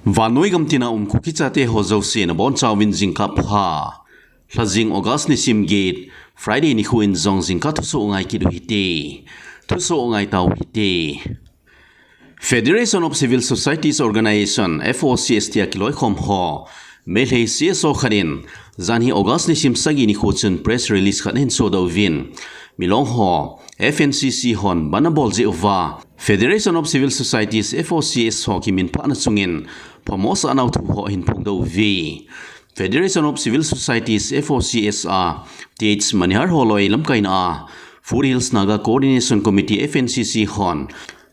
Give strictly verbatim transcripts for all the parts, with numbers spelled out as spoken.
Vannoi gam tina um Kuki chate ho jouse nabonchauvin jingkah pha. Lhajing August nisim get, Friday nikho in jong jingkah thusoh ngai kit u hite. Thusoh ngai tau hite. Federation of Civil Societies Organization, F O C S tia kiloikhom ho Meitei C S O khat in, janhi August nisim sagi nikho chun press release khat ahin sodoh uvin, Milong ho F N C C hon bandh abol jeh uva Federation of Civil Societies, F O C S ho kiminphahna chungin phamo asah nau thu ho ahin phongdoh uve. Federation of Civil Societies, F O C S a Th Manihar Holoi lamkaina a Foothills Naga Coordination Committee, F N C C hon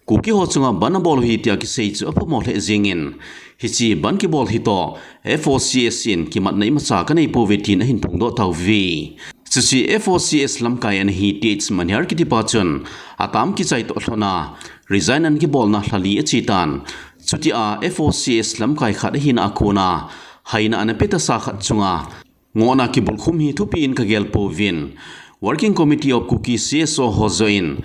Kuki ho chunga bandh abol u ahi tia kisei chu aphamo lheh jengin, hiche bandh kibol hi toh F O C S in kimatna imacha kanei pouve tin ahin phongdoh tauve. Chuche F O C S lamkai ana hi Th Manihar kitipa chun atam kichai toh lhona resign ana kibolna lhali achetan. Chutia F O C S lamkai khat ahina a kona haina ana pet asa khat chunga ngohna kibulkhum hi thupeh in kagel pouvin, Working Committee of Kuki C S O ho joh in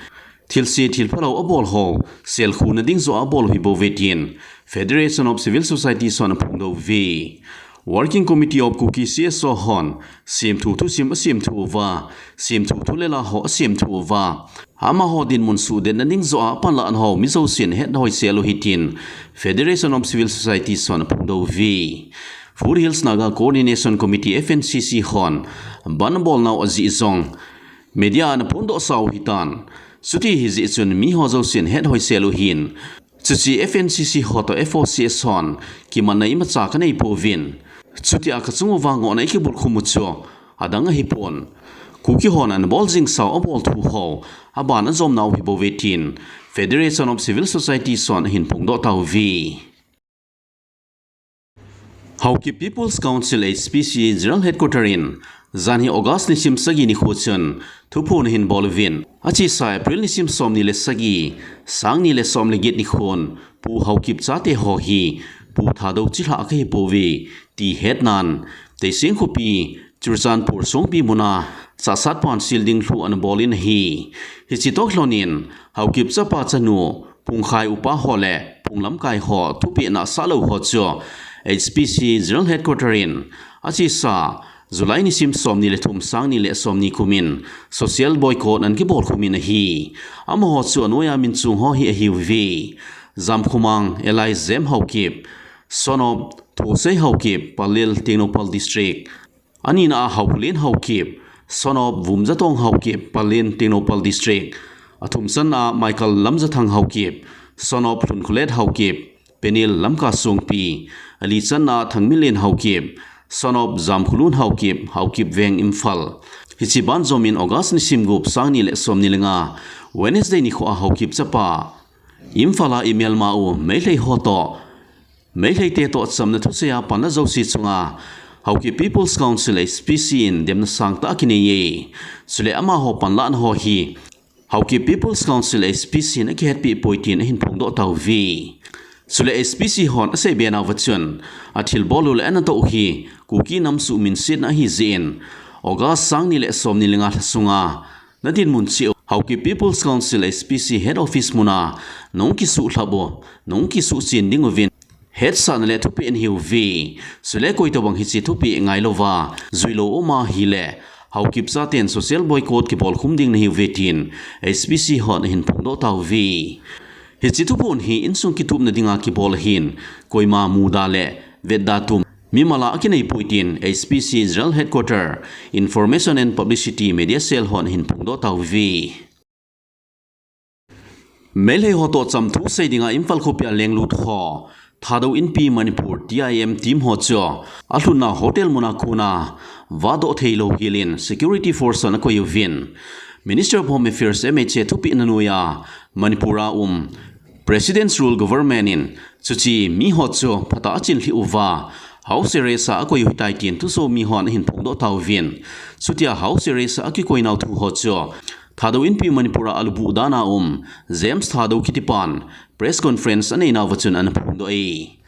thilse thilphalou abol ho selkhu nading joh a abol u ahibouve tin Federation of Civil Societies hon aphongdoh uve. Working Committee of Kuki C S O hon semthu thusim asemthu uva, semthu thulel a ho asemthu uva, amaho dinmun suhdetna ding joh a apanlahna ho mi jousen ahet hoisel u ahi tin Federation of Civil Societies hon aphongdoh uve. Foothills Naga Coordination Committee, F N C C hon bandh abolnau ajeh jong media a ana phondohsa u ahitan. Chuti ahijeh chun miho jousen ahet hoisel u ahin, chuche F N C C ho toh F O C S hon kimatna imacha kanei pouvin, chutia kachung uva ngohna ikibulkhum u chu adang ahipon, Kuki hon ana bol jingsau abol thu ho aban ajomnau ahibouve tin Federation of Civil Societies hon ahin phongdoh tauve. Haokip People's Council, H P C, General Headquarter in janhi August nisim sagi nikho chun thuphon ahin bol uvin, achesa April nisim somni le sagi, sangni le somle get nikhon Pu Haokip chate ho hi Pu Thadou chilhah kahi pouve ti hetnan, Teiseng khopi, Churachandpur Songpi muna Chahsatpan sil ding lhu ana bol in ahi. Hiche toh kilhonin Haokip chapa chanu, Phungkhai upa ho le Phung lamkai ho thupeh na asahlou ho chu H P C General Headquarter in achesa July nisim somni le thum, sangni le somni kumin social boycott ana kibolkhum in ahi. Amaho chu anoiya min chung ho hi ahiuve: Jamkhomang Eli Jem Haokip, son of Thosei Haokip, Pallel, Tengnoupal District. Anina a Haokholen Haokip, son of Vumjatong Haokip, Pallel, Tengnoupal District. Athumchanna a Michael Lamjathang Haokip, son of Lhunkholet Haokip, Peniel, Lamka Songpi. Alichanna a Thangminlen Haokip, son of Jamkholun Haokip, Haokip Veng, Imphal. Hiche banjomin August nisim gup, sangni le somni le nga, Wednesday nikho a Haokip chapa Imphal a imelma u Meitei ho toh, Meitei te toh chamna thusei a panla jouse chunga Haokip People's Council, H P C in demna sangtah akinei e. Chule amaho panlahna ho hi Haokip People's Council, H P C in akihetpeh poi tin ahin phongdoh tauve. Chule H P C hon aseibe nauva chun, athilbol u le anatoh u hi Kuki nam suhminsetna ahijeh in, August sangni le somni le nga lha sunga nadinmun cheh u Haokip People's Council, H P C Head Office muna nahung kisuhlhap u, nahung kisuhchen ding uvin hetsahna le thupeh nahiuve. Chule koitobang hiche thupeh ngailouva juilou uma ahile, Haokip chaten social boycott kibolkhum ding nahiuve tin H P C hon ahin phongdoh tauve. Hiche thuphon hi insung kitupna dinga kibol ahin, koima muda le vetda tum mimal a akinei poi tin H P C General Headquarter, Information and Publicity Media Cell hon ahin phongdoh tauve. Meitei ho toh chamthu sei dinga Imphal khopia lenglut ho Thadou Inpi Manipur, T I M team ho chu alhunna hotel muna kona vadoh theilou helin security force hon akoi uvin, Ministry of Home Affairs, M H A thupehna noiya Manipur a um President's Rule Government in chuche miho chu phatah a achinlhih uva house arrest a akoi u ahitai tin thuso mihon ahin phongdoh tauvin. Chutia house arrest a akikoinau thu ho chu Thadou Inpi Manipur a alubuh dan a um James Thadou kitipan press conference aneinauva chun ana phongdoh e.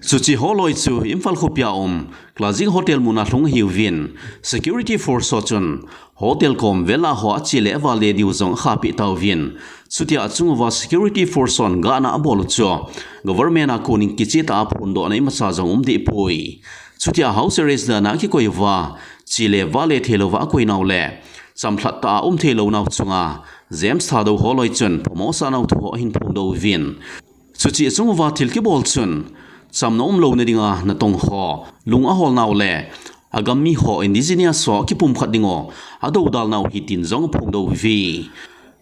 Chuche holoi chu Imphal khopia um Classic Hotel muna lhung ahiuvin, security force ho chun hotel kom vela ho ache le avale diu jong akhahpeh tauvin. Chutia achunguva security force hon gahna abol u chu government a konin kichehtah a phondohna imacha jong umdehpoi. Chutia house arrest dana akikoi uva, che le vale theilouva akoinau le chamlhat tah a umtheilounau chunga James Thadou holoi chun phamo asahnau thu ho ahin phongdoh uvin. Chuche achunguva thil kibol chun chamna umlouna dinga natong ho lung aholnau le agam mi ho indigenous ho akipumkhat dingu adoudalnau ahi tin jong aphongdoh uve.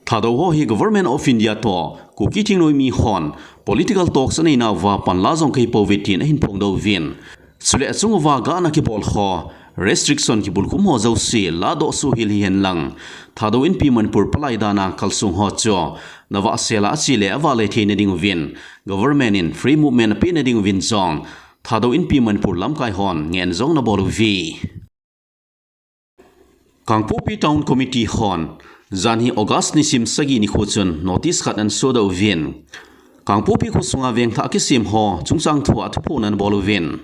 Thadou ho hi Government of India toh Kuki thingnoimi hon political talks aneinauva panla jong kahipouve tin ahin phongdoh uvin. Chule achunguva gahna kibol ho, restriction kibulkhum ho jouse ladoh sohhel hihen lang, Thadou Inpi Manipur palai dana kalsong ho chu navahsela ache le avale theina dinguvin, government in free movement apehna dinguvin jong Thadou Inpi Manipur lamkai hon ngehna jong anabol uve. Kangpokpi Town Committee hon janhi August nisim sagi nikho chun notice khat anasodoh uvin, Kangpokpi khosunga veng thah kisem ho chungchang thua thuphonna anabol uvin,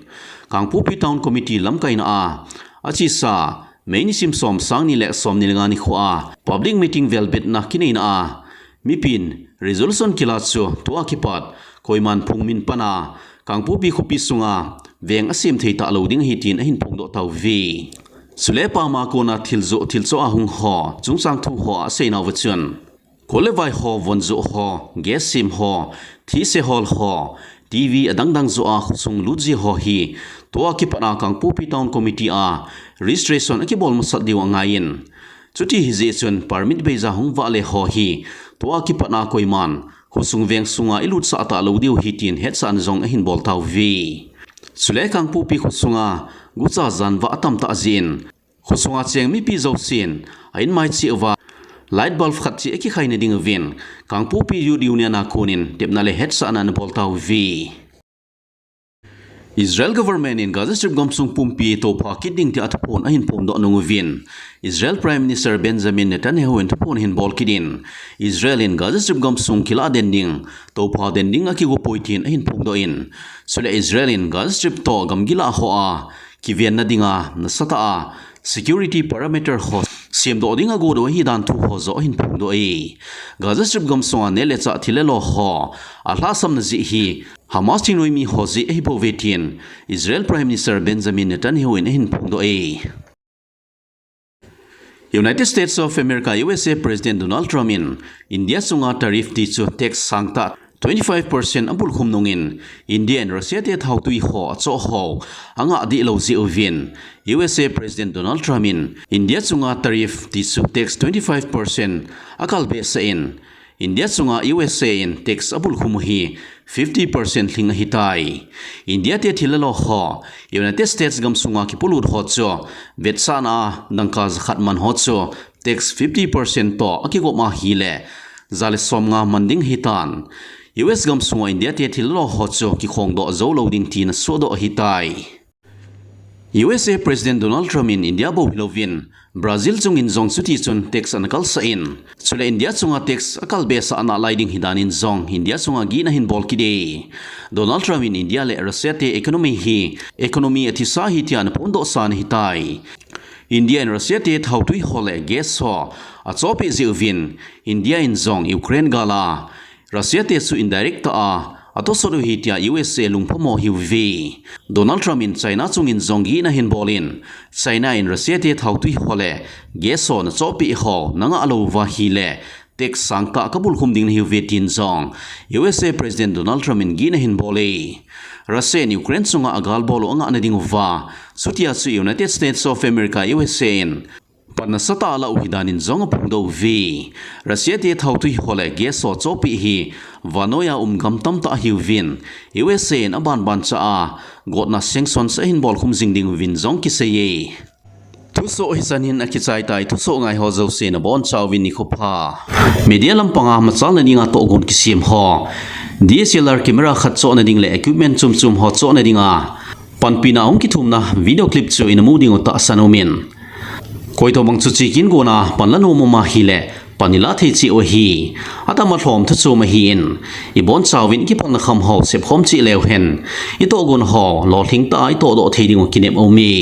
Kangpokpi Town Committee lamkaina a achesa May nisim som, sang ni le somni le nga nikhoa public meeting velbetna kineina a mipin resolution kila chu tua kipat koiman phungmin pana Kangpokpi khopi sunga veng asem thei talou ding ahi tin ahin phongdoh tauve. Chule pama kona thiljoh thilchoh a hung ho chungchang thu hoa aseinauva chun, khol le vai ho, von joh ho, gas sem ho, thise hol ho, TV adangdang joh a khosung lutji ho hi tua kipatna Kangpokpi Town Committee a registration akibol masat diu angaiyin, chuti hijeh chun permit beija hung vahle ho hi tua kipatna koiman khosung veng sunga ilutsah talou diu ahi tin hetsahna jong ahin bol tauve. Chule Kangpokpi khosunga gucha janvah atamtah jeh in khosunga cheng mipi jousen a inmai cheh uva light bulb khat cheh akikhaina dinguvin Kangpokpi Youth Union a konin tepna le hetsahna anabol tauve. Israel government in Gaza Strip gamsung pumpi toupha kit ding tia thuphon ahin phongdoh nunguvin, Israel Prime Minister Benjamin Netanyahu in thuphon ahin bol kit in, Israel in Gaza Strip gamsung kilah den ding, toupha den ding akigopoi tin ahin phongdoh in, chule Israel in Gaza Strip toh gamgi lah hoa kivenna dinga nasatah a security perimeter ho semdoh ding agodoh ahidan thu ho joh ahin phongdoh e. Gaza Strip gamsunga neh le chah thil le lo ho alhahsamna jeh hi Hamas thingnoimi ho jeh ahibouve tin Israel Prime Minister Benjamin Netanyahu in ahin phongdoh e. United States of America, U S A President Donald Trump in India chunga tariff tichu tax sangtah twenty-five percent abulkhum nungin, India in Russia te thaotwi ho achoh ho angah dehlou jeh uvin, U S A President Donald Trump in India chunga tariff tichu tax twenty-five percent akalbehsah in, India chunga U S A in tax abulkhum u hi fifty percent lhing ahitai. India te thil le lo ho United States gamsunga kipolut ho chu vetsahna a dangka jakhat man ho chu tax fifty percent toh akigop ahile, ja le somnga man ding ahitan. U S gamsunga India te thil le lo ho chu kikhongdoh joulou ding tina sohdoh ahitai. U S A President Donald Trump in India bou hilouvin, Brazil chungin jong chutichun tax anakalsah in, chule India chunga tax akalbehsah nalai ding ahidan in jong India chunga gihna ahin bol kit e. Donald Trump in India le Russia te economy hi economy athisa ahi tia anaphondohsah ahitai. India in Russia te thaotwi ho le gas ho achohpeh jeh uvin, India in jong Ukraine gal a Russia te chu indirect tah a atosot u ahi tia U S A lungphamo ahiuve. Donald Trump in China chungin jong gihna ahin bol in, China in Russia te thaotwi ho le gas ho nachohpeh ho nangah lou uva ahile, tax sangtah kabulkhum ding nahiuve tin jong U S A President Donald Trump in gihna ahin bol e. Russia in Ukraine chunga agal bol u angahna ding uva, chutia chu United States of America, U S A in pan nasatah alah u ahidan in jong aphongdoh uve. Russia te thaotwi ho le gas ho chohpeh hi vannoiya um gam tamtah ahiuvin, U S A in abanban cha a gotna sanctions ahin bolkhum jing ding uvin jong kisei e. Thusoh hichan hin akichai tai, thusoh ngai ho jouse nabonchauvin nikho pha. Media lampanga machalna dinga tohgon kisem ho, D S L R camera khat chohna ding le equipment chomchom ho chohna dinga panpina hung kithumna video clip chu inamu diu tahsan umin. Koitobang chuche kin gona panla nom um ahile, Pan ila thei cheh u ahi. Atama lhom thu chom ahin, ibonchauvin ikipana kham ho sepkhom cheh leu hen, itohgon ho lolhing tah a itohdoh thei diu kinep aume.